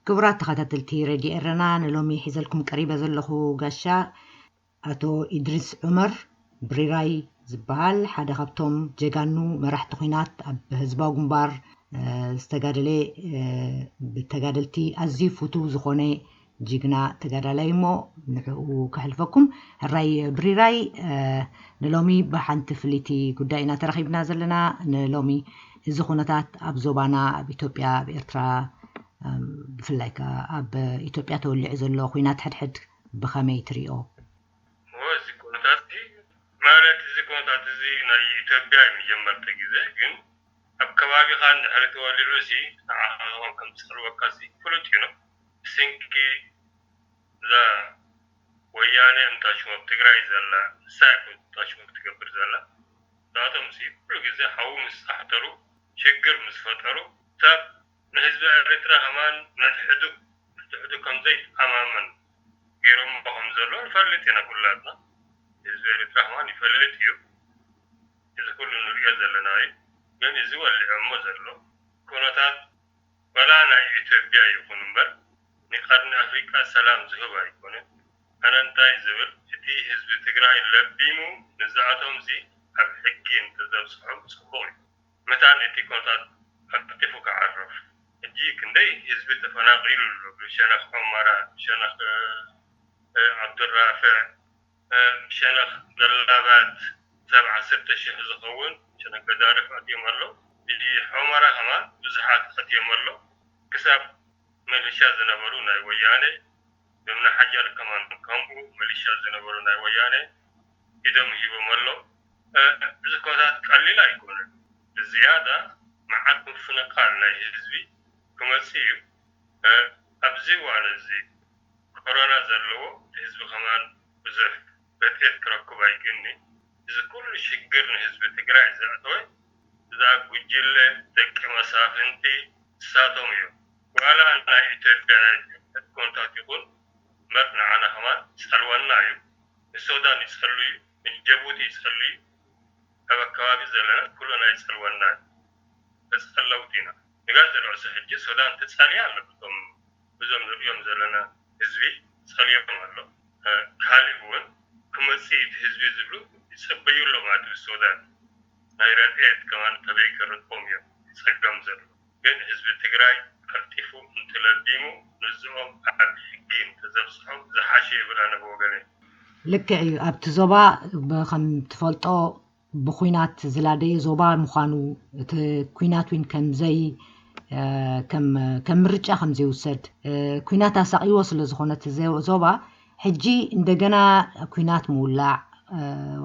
ክቡራት ተኸታተልቲ ሬድዮ ኤረና፣ ንሎሚ ሒዘልኩም ቀሪበ ዘለኹ ጋሻ ኣቶ ኢድሪስ ዑመር ብሪራይ ዝበሃል ሓደ ካብቶም ጀጋኑ መራሕቲ ኲናት ኣብ ህዝባዊ ግንባር ዝተጋደለ፣ ብተጋደልቲ ኣዝዩ ፍቱው ዝኾነ ጅግና ተጋዳላይ እሞ ንዕኡ ከሕልፈኩም። ሕራይ ብሪራይ፣ ንሎሚ ብሓንቲ ፍልይቲ ጉዳይ ኢና ተራኺብና ዘለና። ንሎሚ እዚ ኩነታት ኣብ ዞባና፣ ኣብ ኢትዮጵያ፣ ኣብ ኤርትራ፣ ብፍላይ ከኣ ኣብ ኢትዮጵያ ተወሊዑ ዘሎ ኲናት ሕድሕድ ብኸመይ ትሪኦ? እዚ ኩነታት ማለት እዚ ኩነታት እዚ ናይ ኢትዮጵያ መጀመርታ ግዜ ግን ኣብ ከባቢኻ እንድሕሪ ተወሊዑ ሲ ንዓኻ ከም ዝጸልወካ ሲ ፍሉጥ እዩ። ብስንኪ እዛ ወያነ እንታሽሞ ኣብ ትግራይ ዘላ ንሳ ይኹን እንታሽሞ ትገብር ዘላ ናቶም ሲ ኩሉ ግዜ ሓዊ ምስ ጻሕተሩ ሽግር ምስ ፈጠሩ ሰብ ንህዝቢ ኤርትራ ከማን ነቲ ሕዱግ ነቲ ሕዱግ ከም ዘይተኣማመን ገይሮሞ ከም ዘሎ ንፈልጥ ኢና ኩላትና። ህዝቢ ኤርትራ ከማን ይፈልጥ እዩ። እዚ ኩሉ ንሪኦ ዘለና እዩ። ግን እዚ ወሊዖሞ ዘሎ ኩነታት ዋላ ናይ ኢትዮጵያ ይኹን እምበር ንቀርኒ ኣፍሪቃ ሰላም ዝህብ ኣይኮነን። ኣነ እንታይ ዝብል እቲ ህዝቢ ትግራይ ለቢሙ ንዝኣቶም ዚ ኣብ ሕጊ እንተዘብፅሖም ፅቡቕ እዩ። መታን እቲ ኩነታት ቀልጢፉ ክዓርፍ። ሕጂ ክንደይ ህዝቢ ተፈናቒሉ ኣሎ። ብሸነኽ ሑመራ፣ ብሸነኽ ዓብዱራፍዕ፣ ብሸነኽ ገላባት ሰብ ዓሰርተ ሽሕ ዝኸውን ሸነኽ ገዳርፍ ኣትዮም ኣሎ። ብሑመራ ከማን ብዙሓት ኣትዮም ኣሎ። ክሳብ መሊሻ ዝነበሩ ናይ ወያነ ብምና ሓያል ከማን ከምኡ መሊሻ ዝነበሩ ናይ ወያነ ኢዶም ሂቦም ኣሎ። እዚ ኩነታት ቀሊል ኣይኮነን። ብዝያዳ መዓት ምፍንቓል ናይ ህዝቢ ክመፅእ እዩ። ኣብዚ እዋን እዚ ኮሮና ዘለዎ ህዝቢ ከማን ብዙሕ ረድኤት ክረክብ ኣይክእልኒ። እዚ ኩሉ ሽግር ንህዝቢ ትግራይ ዘእተወ እዛ ጉጅለ ደቂ መሳፍንቲ ንሳቶም እዮም። ዋላ ናይ ኢትዮጵያ ናይ ኩነታት ይኹን እምበር ንዓና ከማን ይፀልወና እዩ። ንሱዳን ይፀሉ እዩ፣ ንጀቡቲ ይፀሉ እዩ። ኣብ ኣከባቢ ዘለና ኩልና ይፀልወና እዩ። ተፀለውቲ ኢና። ንጋዜ ርዕሲ ሕጂ ሱዳን ትፀልያ ኣሎ። እቶም እዞም ንሪኦም ዘለና ህዝቢ ፀልዮም ኣሎ። ካልእ እውን ክመፅእ እቲ ህዝቢ ዝብሉ ይፅበዩ ኣለዉ ማለት እዩ። ሱዳን ናይ ረድኤት ከማን ከበይ ክረክቦም እዮም ፀገም ዘሎ። ግን ህዝቢ ትግራይ ቀልጢፉ እንትለቢሙ ንዝኦም ኣብ ሕጊ እንተዘብፅሖም ዝሓሸ ይብል ኣነ ብወገነይ። ልክዕ እዩ። ኣብቲ ዞባ ከም ትፈልጦ ብኲናት ዝላደየ ዞባ ምዃኑ፣ እቲ ኲናት እውን ከም ዘይ ከም ከም ምርጫ ከም ዘይውሰድ፣ ኲናት ኣሳቒዎ ስለ ዝኾነ እቲ ዞባ ሕጂ እንደገና ኲናት ምውላዕ፣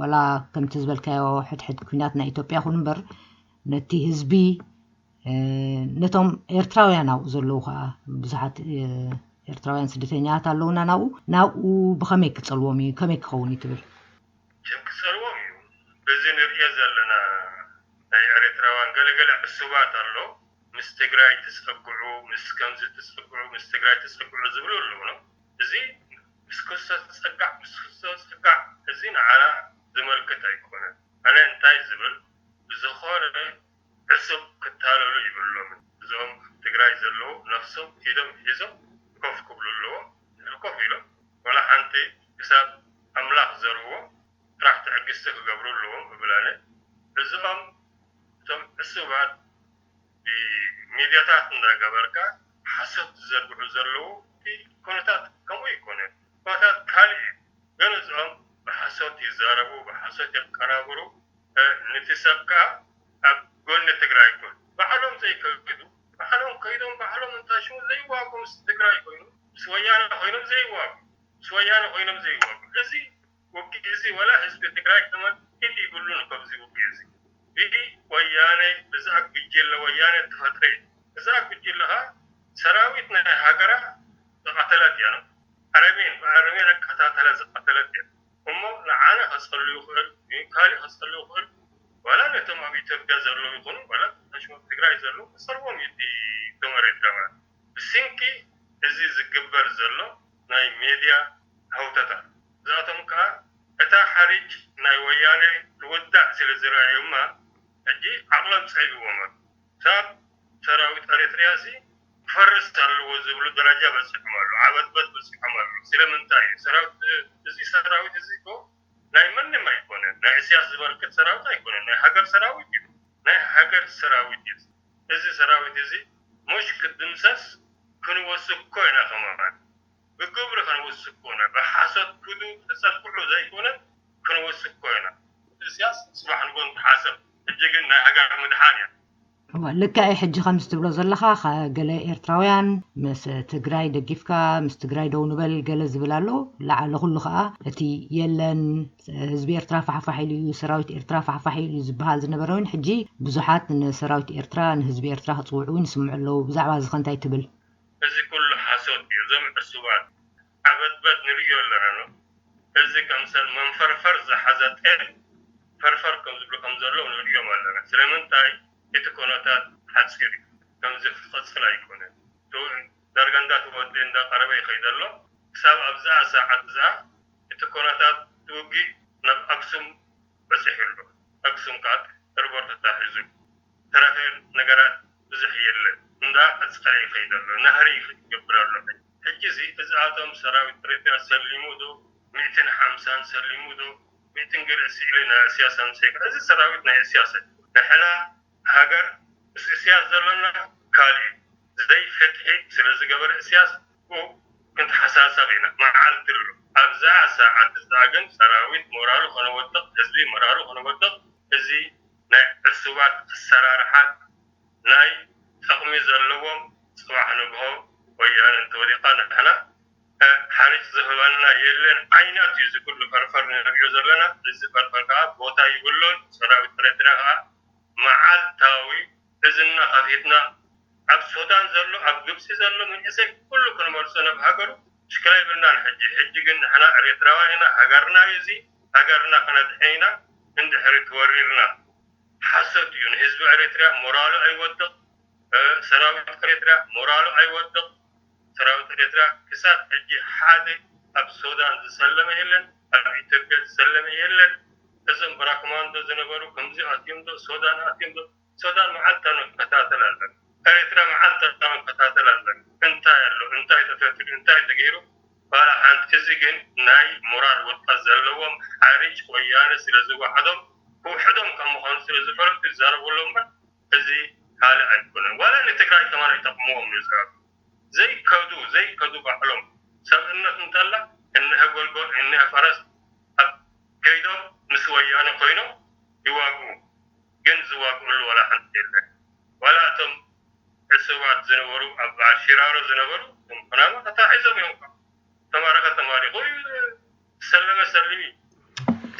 ዋላ ከምቲ ዝበልካዮ ሕድሕድ ኲናት ናይ ኢትዮጵያ ይኹን እምበር ነቲ ህዝቢ፣ ነቶም ኤርትራውያን ኣብኡ ዘለዉ ከዓ ብዙሓት ኤርትራውያን ስደተኛታት ኣለዉና ናብኡ ናብኡ ብኸመይ ክጸልዎም እዩ ከመይ ክኸውን እዩ ትብል? ም ክጸልዎም እዩ። በዚ ንርእዮ ዘለና ናይ ኤርትራውያን ገለገለ ዕሱባት ኣሎ ምስ ትግራይ ትጸግዑ ምስ ከምዚ ትጸግዑ ምስ ትግራይ ትጸግዑ ዝብሉ ኣለዉ ነው። እዚ ምስ ክርስቶስ ትጸጋዕ ምስ ክርስቶስ ትጸጋዕ እዚ ንዓና ዝመልክት ኣይኮነን። ኣነ እንታይ ዝብል ብዝኾነ ዕሱብ ክታለሉ ይብሎምን። እዞም ኣብ ትግራይ ዘለዉ ነፍሶም ኢዶም ሒዞም ኮፍ ክብሉ ኣለዎም። ድሕሪ ኮፍ ኢሎም ዋላ ሓንቲ ክሳብ ኣምላኽ ዘርዎ ጥራሕ ትዕግስቲ ክገብሩ ኣለዎም እብል ኣነ። እዞም እቶም ዕሱባት ብሚድያታት እንዳገበርካ ሓሶት ዝዘርግሑ ዘለዉ እቲ ኩነታት ከምኡ ኣይኮነን። ኩነታት ካልእ እዩ። ግን እዚኦም ብሓሶት ይዛረቡ፣ ብሓሶት የቀናብሩ። ነቲ ሰብ ከኣ ኣብ ጎኒ ትግራይ ይኩን ባዕሎም ዘይከዱ ባዕሎም ከይዶም ባዕሎም እንታይ ሽሙ ዘይዋጉ ምስ ትግራይ ኮይኑ ምስ ወያነ ኮይኖም ዘይዋጉ ምስ ወያነ ኮይኖም ዘይዋጉ እዚ ውግእ እዚ ወላ ህዝቢ ትግራይ ተመልኪት ይብሉን እኮ እዚ ውግእ እዚ ብወያነ ብዛ ጉጅለ ወያነ ተፈጥረ እዩ። እዛ ጉጅለ ከኣ ሰራዊት ናይ ሃገራ ዝቐተለት እያ ነው ኣረሜን ብኣረሜን ኣቀታተለ ዝቐተለት እያ። እሞ ንዓና ከጸሉ ይኽእል ንካሊእ ከጸሉ ይኽእል ዋላ ነቶም ኣብ ኢትዮጵያ ዘለዉ ይኹኑ ዋላ ተሽሞ ትግራይ ዘለዉ ከጸልዎም እዩ እቲ እቶም ኤርትራውያን ብስንኪ እዚ ዝግበር ዘሎ ናይ ሜድያ ሃውተታ እዛቶም ከኣ እታ ሓሪጭ ናይ ወያነ ትውዳእ ስለ ዝረኣዩማ ሕጂ ዓቕሎም ጸቢዎም ኣሎ። ሳብ ሰራዊት ኤሪትሪያ ሲ ክፈርስ ኣለዎ ዝብሉ ደረጃ በፂሖም ኣሎ። ዓበትበት በፂሖም ኣሎ። ስለምንታይ እዩ? ሰራዊት፣ እዚ ሰራዊት እዚ እኮ ናይ መንም ኣይኮነን። ናይ እስያስ ዝበርክት ሰራዊት ኣይኮነን። ናይ ሃገር ሰራዊት እዩ። ናይ ሃገር ሰራዊት እዩ። እዚ ሰራዊት እዚ ሙሽ ክድምሰስ ክንወስኮ ኢና ከማን። ብግብሪ ክንወስኮ ኢና። ብሓሶት ክዱ ተፀጥቅዑ ዘይኮነ ክንወስኮ ኢና። እስያስ ጽባሕ ንጎን ተሓሰብ። ሕጂ ግን ናይ ሃገር ምድሓን እያ። እወ፣ ልክዕ እዩ። ሕጂ ከምዚ ትብሎ ዘለኻ፣ ከ-፣ ገለ ኤርትራውያን ምስ ትግራይ ደጊፍካ፣ ምስ ትግራይ ደው ንበል ገለ ዝብል ኣሎ። ላዕሊ ኩሉ ከኣ እቲ የለን፣ ህዝቢ ኤርትራ ፋሕፋሕ ኢሉ እዩ፣ ሰራዊት ኤርትራ ፋሕፋሕ ኢሉ እዩ ዝበሃል ዝነበረ እውን፣ ሕጂ ብዙሓት ንሰራዊት ኤርትራ፣ ንህዝቢ ኤርትራ ክጽውዑ እውን ይስምዑ ኣለዉ። ብዛዕባ እዚ ከ እንታይ ትብል? እዚ ኩሉ ሓሶት እዩ። እዞም ዕሱባት ዓበትበት ንርእዮ ኣለና ነው። እዚ ከምሰል መንፈርፈር ዝሓዘ ጤል ፈርፈር ከም ዝብሉ ከም ዘለዉ ንርእዮም ኣለና። ስለምንታይ? እቲ ኮነታት ሓጺር እዩ። ከምዚ ክትቐጽል ኣይኮነን። ዳርጋ እንዳተወድአ እንዳቐረበ ይኸይድ ኣሎ። ክሳብ ኣብዛ ሰዓት እዛ እቲ ኮነታት እቲ ውግእ ናብ ኣክሱም በጺሑ ኣሎ። ኣክሱም ከኣ ኤርፖርት ተታሒዙ። ተረፈ ነገራት ብዙሕ የለን። እንዳቐጸለ ይኸይድ ኣሎ። ናህሪ ይገብር ኣሎ። ሕጂ እዚ እዚኣቶም ሰራዊት ኤርትራ ሰሊሙ ዶ፣ ሚእትን ሓምሳን ሰሊሙ ዶ፣ ሚእትን ገለ ስእሊ ናይ እስያስ ኣምጺእካ። እዚ ሰራዊት ናይ እስያስ እዩ። ንሕና ሃገር ምስ እስያስ ዘለና ካልእ እዩ። ዘይፍትሒ ስለ ዝገበረ እስያስ ብኡ ክንተሓሳሰብ ኢና። መዓልቲ ኣሎ። ኣብዛ ሰዓት እዛ ግን ሰራዊት ሞራሉ ከነወድቕ፣ ህዝቢ ሞራሉ ከነወድቕ፣ እዚ ናይ ዕሱባት ኣሰራርሓ ናይ ጥቕሚ ዘለዎም ጽባሕ ንግሆ ወያነ እንተወዲቓ ንሕና፣ እ፣ ሓሪጭ ዝህበና የለን ዓይነት እዩ እዚ ኩሉ ፈርፈር ንሪኦ ዘለና። እዚ ፈርፈር ከዓ ቦታ ይብሉን። ሰራዊት ኤርትራ ከዓ መዓልታዊ እዝና ከፊትና ኣብ ሱዳን ዘሎ፣ ኣብ ግብፂ ዘሎ መንእሰይ ኩሉ ክንመልሶ ናብ ሃገሩ ሽክላ ይብልናን። ሕጂ፣ ሕጂ ግን ንሕና ኤርትራውያን ኢና፣ ሃገርና እዩ እዚ፣ ሃገርና ክነድሕን ኢና። እንድሕሪ ትወሪርና ሓሶት እዩ። ንህዝቢ ኤርትራ ሞራሉ ኣይወድቕ፣ እ፣ ሰራዊት ኤርትራ ሞራሉ ኣይወድቕ። ሰራዊት ኤርትራ ክሳብ ሕጂ ሓደ ኣብ ሱዳን ዝሰለመ የለን፣ ኣብ ኢትዮጵያ ዝሰለመ የለን። እዞም ብራኮማንዶ ዝነበሩ ከምዚ ኣትዮም ዶ ሱዳን ኣትዮም ዶ? ሱዳን መዓልታ ንከታተል ኣለና። ኤርትራ መዓልታ ንከታተል ኣለና። እንታይ ኣሎ? እንታይ ተፈቲሉ? እንታይ ተገይሩ? ባላ ሓንቲ። እዚ ግን ናይ ሞራል ውድቀት ዘለዎም ሓሪጭ ወያነ ስለ ዝወሓዶም፣ ክውሕዶም ከም ምዃኑ ስለ ዝፈለጡ ይዛረቡ ኣለዉ እምበር፣ እዚ ካልእ ኣይኮነን። ዋላ ንትግራይ ከማን ይጠቕምዎም እዩ ዝዛረቡ። ዘይከዱ፣ ዘይከዱ ባዕሎም። ሰብእነት እንተላ፣ እነሀ ጎልጎል፣ እነሀ ፈረስ፣ ኣብ ከይዶም ምስ ወያነ ኮይኖም ይዋግኡ። ግን ዝዋግኡሉ ዋላ ሓንቲ የለን። ዋላ እቶም ዕሱባት ዝነበሩ፣ ኣብ በዓል ሽራሮ ዝነበሩ፣ እቶም ኩናማ ተታሒዞም እዮም። ተማረኸ ተማሪኹ እዩ፣ ዝሰለመ ሰሊሙ እዩ።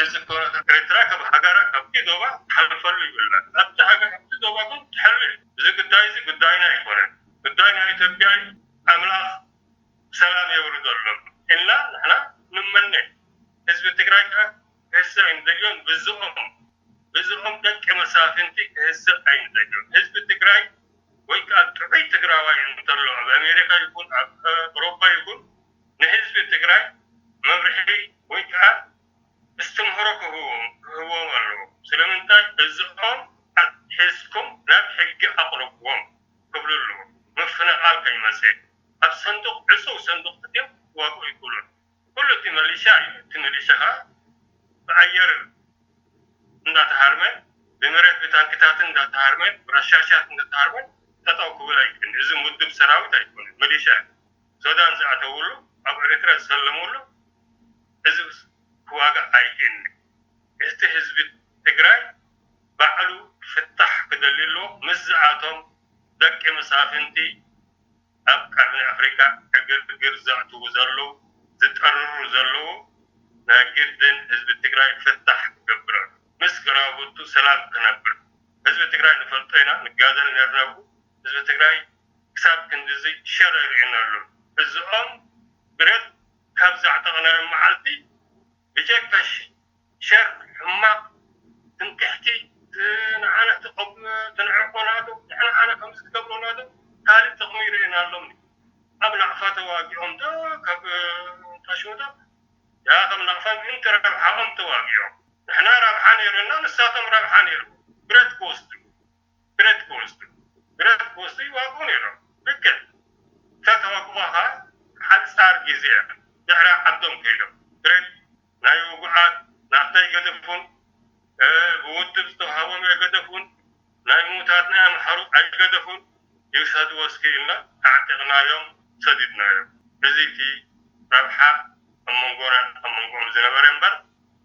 እዚ እኮ ኤርትራ ካብ ሃገራ፣ ካብቲ ዶባ ትሓልፈሉ ይብላን። ኣብቲ ሃገር፣ ኣብቲ ዶባ ግን ትሕሉ እዩ። እዚ ጉዳይ እዚ ጉዳይና ኣይኮነን። ጉዳይ ናይ ኢትዮጵያ እዩ። ኣምላኽ ሰላም የውርደሎም ኢልና ንሕና ንመነ። ህዝቢ ትግራይ ከኣ ክህሰ ኣይንደልዮን። ብዝኦም፣ ብዝኦም ደቂ መሳፍንቲ ክህሰ ኣይንደልዮን። ህዝቢ ትግራይ ወይ ከኣ ጥዑይ ትግራዋይ እንተሎ፣ ኣብ ኣሜሪካ ይኹን ኣብ ኤውሮጳ ይኹን፣ ንህዝቢ ትግራይ መምርሒ ወይ ከኣ እስትምህሮ ክህብዎም፣ ክህብዎም ኣለዎ። ስለምንታይ? እዚኦም ኣትሒዝኩም ናብ ሕጊ ኣቕርብዎም ክብሉ ኣለዎ። ምፍንቓል ከይመጽእ፣ ኣብ ሰንዱቕ፣ ዕጹው ሰንዱቕ ኣትዮም ክዋግኡ ይኽእሉ። ኩሉ እቲ መሊሻ እዩ። እቲ መሊሻ ኸዓ ብኣየር እንዳተሃርመ፣ ብመሬት ብታንክታትን እንዳተሃርመ፣ ብረሻሻት እንዳተሃርመ ጠጠው ክብል ኣይክእልን። እዚ ምዱብ ሰራዊት ኣይኮነን፣ መሊሻ እዩ። ሱዳን ዝኣተውሉ፣ ኣብ ኤርትራ ዝሰለምሉ፣ እዚ ክዋጋእ ኣይክእልን። እቲ ህዝቢ ትግራይ ባዕሉ ፍታሕ ክደሊ ኣለዎ። ምስዚኣቶም ደቂ መሳፍንቲ ኣብ ቀርኒ ኣፍሪካ ዕግርግር ዘእትዉ ዘለዉ፣ ዝጠርሩ ዘለዉ፣ ናይ ግድን ህዝቢ ትግራይ ፍታሕ ክገብር ኣለዎ። ምስ ጎረባብቱ ሰላም ክነብር። ህዝቢ ትግራይ ንፈልጦ ኢና፣ ንጋደል ነርና ብኡ። ህዝቢ ትግራይ ክሳብ ክንድዚ ሸር ኣይርእየና ኣሎ። እዚኦም ብረት ካብ ዘዕጠቕናዮም መዓልቲ ብጀካ ሸር፣ ሕማቕ፣ ትምክሕቲ፣ ንዓና ትቐብ-፣ ትንዕቆና ዶ፣ ንዓና ከምዚ ትገብሩና ዶ፣ ካልእ ጥቕሚ ይርእየናሎም። ኣብ ናቕፋ ተዋጊኦም ዶ፣ ካብ ታሽወ ዶ፣ ያ፣ ካብ ናቕፋ ምእንቲ ረብሓኦም ተዋጊኦም። ንሕና ረብሓ ነይሩና፣ ንሳቶም ረብሓ ነይሩ። ብረት ክወስዱ፣ ብረት ክወስዱ፣ ብረት ክወስዱ ይዋግኡ ነይሮም። ልክዕ። እታ ተዋግኦ ኸዓ ሓጻር ግዜ እያ። ድሕሪ ዓዶም ከይዶም። ትሬድ ናይ ውጉኣት ናፍታ ኣይገደፉን፣ እ፣ ብውድብ ዝተዋህቦም ኣይገደፉን፣ ናይ ምዉታት ናይ ኣምሓሩ ኣይገደፉን። ይውሰድዎ እስኪ ኢልና ኣዕጢቕናዮም፣ ሰዲድናዮም። እዚ እቲ ረብሓ ኣብ መንጎና፣ ኣብ መንጎኦም ዝነበረ እምበር፣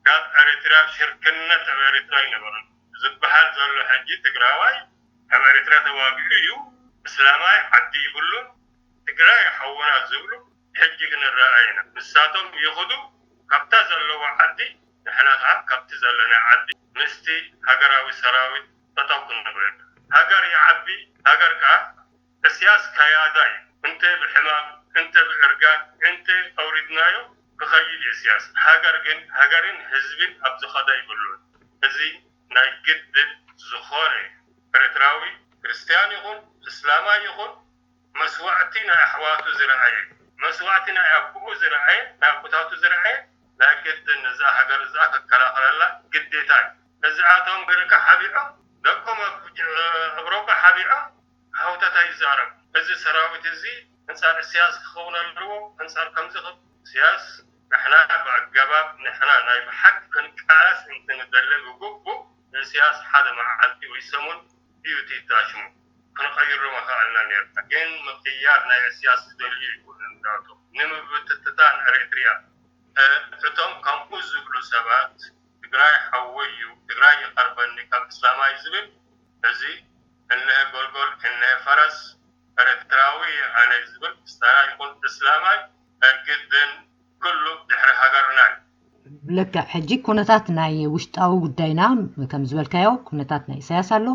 ካብ ኤርትራ ሽርክነት ኣብ ኤርትራ ኣይነበረን። ዝበሃል ዘሎ ሕጂ ትግራዋይ ኣብ ኤርትራ ተዋጊኡ እዩ፣ እስላማይ ዓዲ ይብሉን፣ ትግራይ ሓውና ዝብሉ ሕጂ ክንረኣ ኢና። ንሳቶም ይኹዱ ካብታ ዘለዋ ዓዲ፣ ንሕና ከዓ ካብቲ ዘለና ዓዲ ምስቲ ሃገራዊ ሰራዊት ጠጠው ክንብል። ሃገር ይዓቢ፣ ሃገር ከዓ እስያስ ከያዳ እዩ። እንተ ብሕማም፣ እንተ ብእርጋን፣ እንተ ኣውሪድናዮ ክኸይድ እዩ እስያስ። ሃገር ግን፣ ሃገርን ህዝብን ኣብ ዝኸዳ ይብሉን። እዚ ናይ ግድን ዝኾነ ኤርትራዊ ክርስትያን ይኹን እስላማይ ይኹን መስዋዕቲ ናይ ኣሕዋቱ ዝረኣየ፣ መስዋዕቲ ናይ ኣቦኡ ዝረኣየ፣ ናይ ኣቦታቱ ዝረኣየ ናይ ግድን እዛ ሃገር እዛ ክከላኸለላ ግዴታ እዩ። እዚኣቶም ግን ከሓቢዖም ደቆም ኣብ ኤውሮጳ ሓቢዖም ሃውተታ ይዛረብ። እዚ ሰራዊት እዚ ኣንጻር እስያስ ክኸውን ኣለዎ፣ ኣንጻር ከምዚ ክብ-፣ እስያስ ንሕና ብኣገባብ ንሕና ናይ ብሓቂ ክንቃለስ እንትንደሊ ብግቡእ ንእስያስ ሓደ መዓልቲ ወይ ሰሙን እዩ እቲ ታሽሙ። ክንቐይሮ ምኸኣልና ነርና። ግን ምቕያር ናይ እስያስ ዝደልዩ ኣይኮኑን ናቶም። ንምብትትታን ኤሪትሪያ፣ እ፣ እቶም ከምኡ ዝብሉ ሰባት ትግራይ ሓወይ እዩ፣ ትግራይ ይቐርበኒ ካብ እስላማይ ዝብል፣ እዚ እነሀ ጎልጎል እነሀ ፈረስ ኤርትራዊ ኣነ ዝብል ክስታና ይኹን እስላማይ ኣይግድን፣ ኩሉ ድሕሪ ሃገርና እዩ። ልክዕ። ሕጂ ኩነታት ናይ ውሽጣዊ ጉዳይና ከም ዝበልካዮ ኩነታት ናይ ኢሳያስ ኣሎ።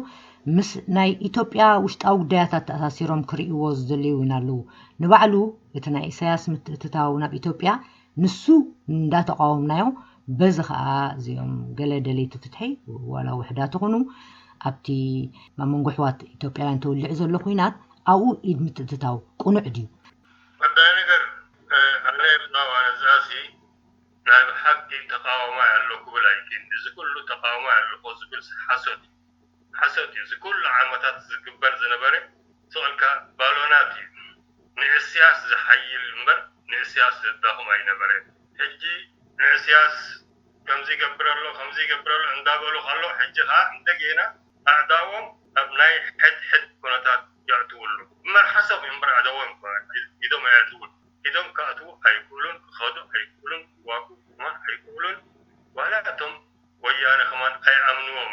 ምስ ናይ ኢትዮጵያ ውሽጣዊ ጉዳያት ኣተኣሳሲሮም ክርእይዎ ዝደልዩ እውን ኣለዉ። ንባዕሉ እቲ ናይ ኢሳያስ ምትእትታው ናብ ኢትዮጵያ ንሱ እንዳተቃወምናዮ፣ በዚ ኸኣ እዚኦም ገለ ደለይቲ ፍትሒ ዋላ ውሕዳት ይኹኑ ኣብቲ ኣብ መንጎ ኣሕዋት ኢትዮጵያውያን ተወሊዑ ዘሎ ኹናት ኣብኡ ኢድ ምትእትታው ቅኑዕ ድዩ? ቀዳይ ነገር፣ እ፣ ኣነ ብዛዕባ ነዛሲ ናይ ብሓቂ ተቃዋማይ ኣሎ ክብል ኣይክእልን። እዚ ኩሉ ተቃዋማይ ኣለኹ ዝብል ሓሶት እዩ። ሓሶት እዩ። እዚ ኩሉ ዓመታት ዝግበር ዝነበረ ስቕ ኢልካ ባሎናት እዩ። ንእስያስ ዝሓይል እምበር ንእስያስ ዘዳኽም ኣይነበረን። ሕጂ ንእስያስ ከምዚ ይገብር ኣሎ፣ ከምዚ ይገብር ኣሎ እንዳበሉ ከለዉ፣ ሕጂ ኸኣ እንደገና ኣእዳዎም ኣብ ናይ ሕድሕድ ኩነታት የእትውሉ። እምበር ሓሶት እዩ እምበር ኣእዳዎም ኢዶም ኣየእትውሉ። ኢዶም ክኣትዉ ኣይክእሉን፣ ክኸዱ ኣይክእሉን፣ ክዋግኡ ከማን ኣይክእሉን። ዋላ እቶም ወያነ ከማን ኣይኣምንዎም፣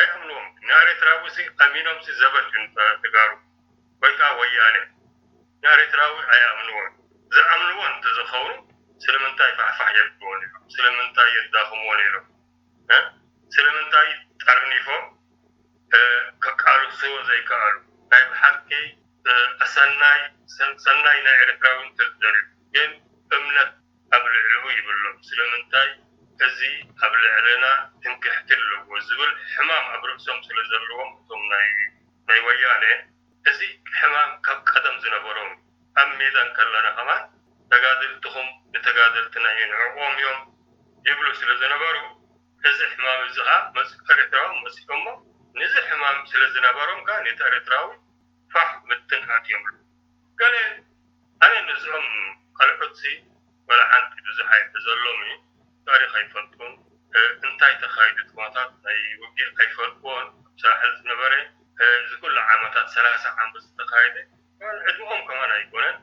ኣይኣምንዎም። ንኤርትራዊ ሲ ኣሚኖም ሲ ዘበት እዩ ንተ-፣ ተጋሩ ወይ ከዓ ወያነ። ንኤርትራዊ ኣይኣምንዎን። ዝኣምንዎ እንተዝኸውን ስለምንታይ ፋሕፋሕ የብልዎ ነይሮም? ስለምንታይ የዳኽምዎ ነይሮም? እ? ስለምንታይ ጠርኒፎም፣ እ፣ ከቃልስዎ ዘይከኣሉ? ናይ ብሓቂ፣ እ፣ ሰናይ፣ ሰ-፣ ሰናይ ናይ ኤርትራዊ እንተዝደልዩ ግን እምነት ኣብ ልዕሊኡ ይብሎም። ስለምንታይ እዚ ኣብ ልዕልና ትምክሕቲ ኣለዎ ዝብል ሕማም ኣብ ርእሶም ስለ ዘለዎም እቶም ናይ፣ ናይ ወያነ እዚ ሕማም ካብ ቀደም ዝነበሮም ኣብ ሜዳ እንከለና ከማን ተጋደልትኹም ንተጋደልትና የንዕቕዎም እዮም ይብሉ ስለ ዝነበሩ እዚ ሕማም እዚ ኸዓ መጽ-፣ ኤርትራዊ መጺኦሞ ነዚ ሕማም ስለ ዝነበሮም ከኣ ነቲ ኤርትራዊ ፋሕ ምትን ኣትዮም። ገለ ኣነ ንዝኦም ካልኦትሲ ወላ ሓንቲ ብዙሕ ኣይሕዘሎም እዩ። ታሪኽ ኣይፈልጡን። እ፣ እንታይ ተኻይዱ እቲ ኩነታት ናይ ውግእ ኣይፈልጥዎን። ኣብ ሳሕል ዝነበረ፣ እ፣ እዚ ኩሉ ዓመታት ሰላሳ ዓመት ዝተኻየደ፣ ዕድመኦም ከማን ኣይኮነን።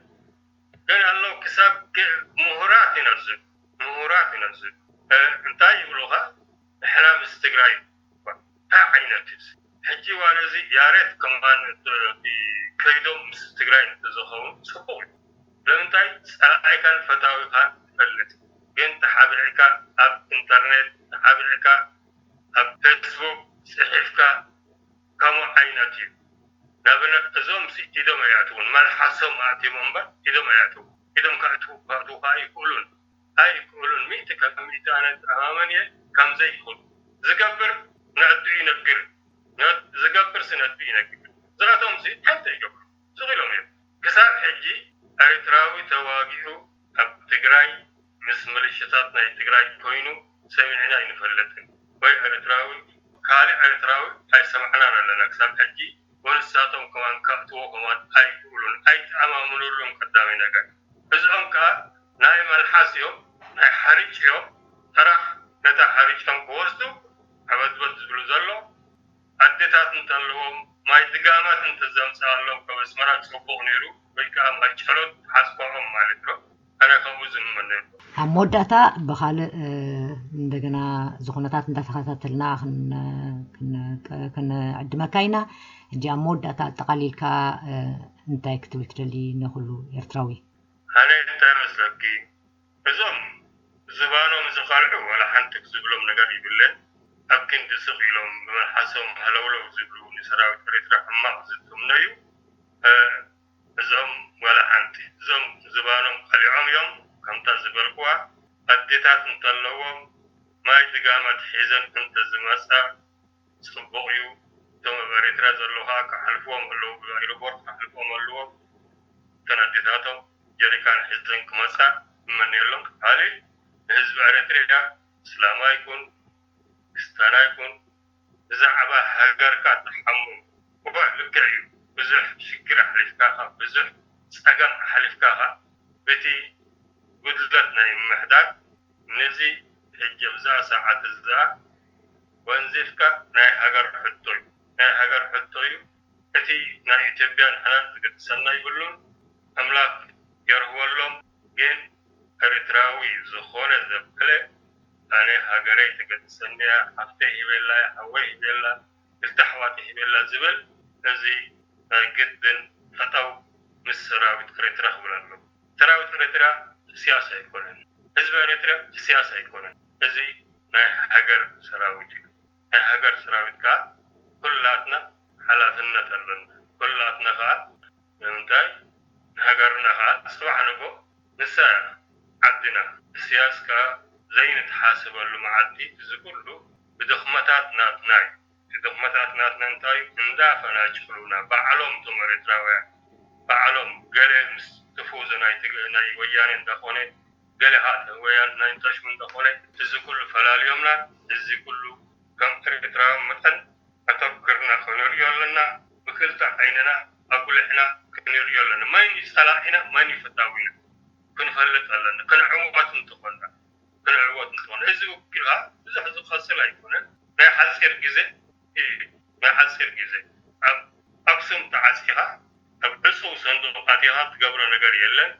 ግን ኣለዉ ክሳብ ገ-፣ ምሁራት ኢና ዝብሉ፣ ምሁራት ኢና ዝብሉ። እ፣ እንታይ ይብሉኻ? ንሕና ምስ ትግራይ እንታይ ዓይነት እዩ? ሕጂ ዋላ እዚ ያሬት ከማን እቲ ከይዶም ምስ ትግራይ እንተዝኸውን ጽቡቕ እዩ። ስለምንታይ? ጸላኢካን ፈታዊኻን ትፈልጥ። ግን ተሓቢዕካ ኣብ ኢንተርኔት፣ ተሓቢዕካ ኣብ ፌስቡክ ጽሒፍካ ከምኡ ዓይነት እዩ። ንኣብነት እዞም ሲ ኢዶም ኣይኣትዉን፣ መልሓሶም ኣእትዮም እምበር ኢዶም ኣይኣትዉ። ኢዶም ከእትዉ፣ ከእትዉ ከኣ ኣይክእሉን። ኣይክእሉን። ሚእቲ ካብ ሚእቲ ኣነ እተኣማመን እየ ከም ዘይክእሉ። ዝገብር ነዕዱ ይነግር፣ ነ-፣ ዝገብር ሲ ነዕዱ ይነግር። እዚኣቶም ሲ ሓንቲ ኣይገብሩ። ስቕ ኢሎም እዮም። ክሳብ ሕጂ ኤርትራዊ ተዋጊኡ ኣብ ትግራይ ምስ ሚሊሽታት ናይ ትግራይ ኮይኑ ሰሚዕና ኣይንፈልጥን። ወይ ኤርትራዊ፣ ካልእ ኤርትራዊ ኣይሰማዕናን ኣለና ክሳብ ሕጂ። ወንሳቶም ከማን ከእትዎ ከማን ኣይክእሉን፣ ኣይተኣማምኑሉን ቀዳማይ ነገር። እዚኦም ከኣ ናይ መልሓስ እዮም፣ ናይ ሓርጭ እዮም። ጥራሕ ነታ ሓርጭ እዮም ክወስዱ ሕበትበት ዝብሉ ዘሎ። ኣዴታት እንተለዎም፣ ማይ ድጋማት እንተዘምጽኣሎም ካብ ኣስመራ ጽቡቕ ነይሩ፣ ወይ ከኣ ማይ ጸሎት ሓስኳኦም ማለት ነው። ኣነ ከምኡ ዝምነ። ኣብ መወዳእታ ብኻልእ እንደገና እዚ ኩነታት እንዳተኸታተልና ክንዕድመካ ኢና። ሕጂ ኣብ መወዳእታ ኣጠቓሊልካ እንታይ ክትብል ትደሊ ንኹሉ ኤርትራዊ? ኣነ እንታይ መስለኪ፣ እዞም ዝባኖም ዝኸልዑ ዋላ ሓንቲ ዝብሎም ነገር ይብለን። ኣብ ክንዲ ስቕ ኢሎም ብመልሓሶም ሃለውለው ዝብሉ፣ ንሰራዊት ኤርትራ ሕማቕ ዝትምነዩ፣ እዞም ዋላ ሓንቲ፣ እዞም ዝባኖም ቀሊዖም እዮም። ከምታ ዝበልኩዋ ኣዴታት እንተለዎም ማይ ድጋማት ሒዘን እንተዝመጻ ጽቡቕ እዩ። እቶም ኣብ ኤርትራ ዘለዉ ከኣ ክሓልፍዎም ኣለዉ፣ ብኣይሮፖርት ክሓልፍዎም ኣለዎም። እተን ኣዴታቶም ጀሪካን ሒዘን ክመጻ እመነየሎም። ካልእ ንህዝቢ ኤርትራ፣ እስላማ ይኩን ክስታና ይኩን፣ ብዛዕባ ሃገርካ ትሓሙ። እወ፣ ልክዕ እዩ። ብዙሕ ሽግር ኣሕሊፍካ ኢኻ፣ ብዙሕ ጸገም ኣሕሊፍካ ኢኻ። በቲ ጉድለት ናይ ምምሕዳር፣ ነዚ ሕጂ ኣብዛ ሰዓት እዛ ወንዚፍካ ናይ ሃገር ሕቶ እዩ። ናይ ሃገር ሕቶ እዩ። እቲ ናይ ኢትዮጵያ ንሕና ዝገድሰና ይብሉን፣ ኣምላኽ የርህወሎም። ግን ኤርትራዊ ዝኾነ ዘበለ፣ ኣነ ሃገረይ ትገድሰኒ እያ፣ ሓፍተይ ሂበላ፣ ሓወይ ሂበላ፣ ክልተ ኣሕዋተይ ሂበላ ዝብል፣ እዚ ናይ ግድን ጠጠው ምስ ሰራዊት ኤርትራ ክብል ኣለዎ። ሰራዊት ኤርትራ ህስያስ ኣይኮነን። ህዝቢ ኤርትራ ህስያስ ኣይኮነን። እዚ ናይ ሃገር ሰራዊት እዩ። ናይ ሃገር ሰራዊት ከኣ ኩላትና ሓላፍነት ኣለና። ኩላትና ከኣ ንምንታይ ንሃገርና ከኣ ጽባሕ ንግሆ ንሳ እያ ዓድና። ህስያስ ከኣ ዘይንተሓስበሉ መዓልቲ እዚ ኩሉ ብድኽመታት ናትና እዩ። እቲ ድኽመታት ናትና እንታይ እዩ? እንዳፈናጭሉና ባዕሎም እቶም ኤርትራውያን ባዕሎም ገለ ምስ ቲፎዞ ናይ ትግ-፣ ናይ ወያነ እንዳኾነ ገለ ከዓ ወያን ናይ ጠሽሙ እንዳኾነ እዚ ኩሉ ፈላልዮምና። እዚ ኩሉ ከም ኤርትራውያን መጠን ኣተኩርና ክንርእዮ ኣለና። ብክልተ ዓይንና ኣጉሊሕና ክንርእዮ ኣለና። መን እዩ ጸላኢና፣ መን እዩ ፈታዊና ክንፈልጥ ኣለና። ክንዕወት እንተኾንና፣ ክንዕወት እንተኾንና። እዚ ውግእ ከዓ ብዙሕ ዝቐጽል ኣይኮነን። ናይ ሓጺር ግዜ እዩ። ናይ ሓጺር ግዜ። ኣብ ኣክሱም ተዓጺኻ፣ ኣብ ዕጹው ሰንዱቕ ኣቲኻ ትገብሮ ነገር የለን።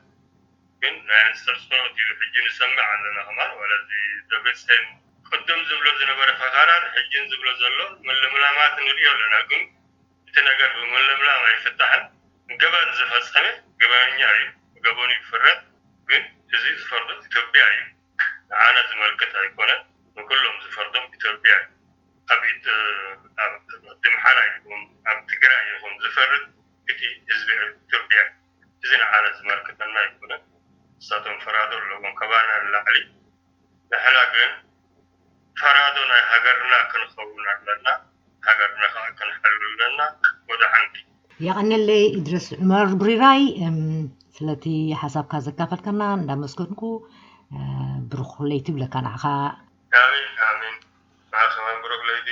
ግን ናይ ኣንስተር ጸሎት እዩ። ሕጂ ንሰምዕ ኣለና ከማን፣ ዋላ እዚ ደብረጽዮን ቅድም ዝብሎ ዝነበረ ፈኸራን ሕጂን ዝብሎ ዘሎ ምልምላማት ንርእዮ ኣለና። ግን እቲ ነገር ብምልምላም ኣይፍታሕን። ገበን ዝፈጸመ ገበነኛ እዩ፣ ገበኑ ይፍረድ። ግን እዚ ዝፈርዶ ኢትዮጵያ እዩ። ንዓና ዝመልከት ኣይኮነን፣ ንኩሎም ዝፈርዶም ኢትዮጵያ እዩ። ኣብ ኢት-፣ ኣብ ዓዲ ኣምሓራ ይኹን ኣብ ትግራይ ይኹን ዝፈርድ እቲ ህዝቢ ኢትዮጵያ እዩ። እዚ ንዓና ዝመልከተና ኣይኮነን። ንሳቶም ፈራዶ ኣለዎም፣ ካባና ንላዕሊ። ንሕና ግን ፈራዶ ናይ ሃገርና ክንኸውን ኣለና፣ ሃገርና ከዓ ክንሕሉ ኣለና። ወደ ሓንቲ። የቐንየለይ ኢድሪስ ዑመር ብሪራይ፣ እም፣ ስለቲ ሓሳብካ ዘካፈልካና እንዳመስገንኩ፣ እ፣ ብሩኽ ለይቲ ይብለካ ንዓኻ። ኣሜን፣ ኣሜን። ንዓኻ ከማን ብሩኽ ለይቲ።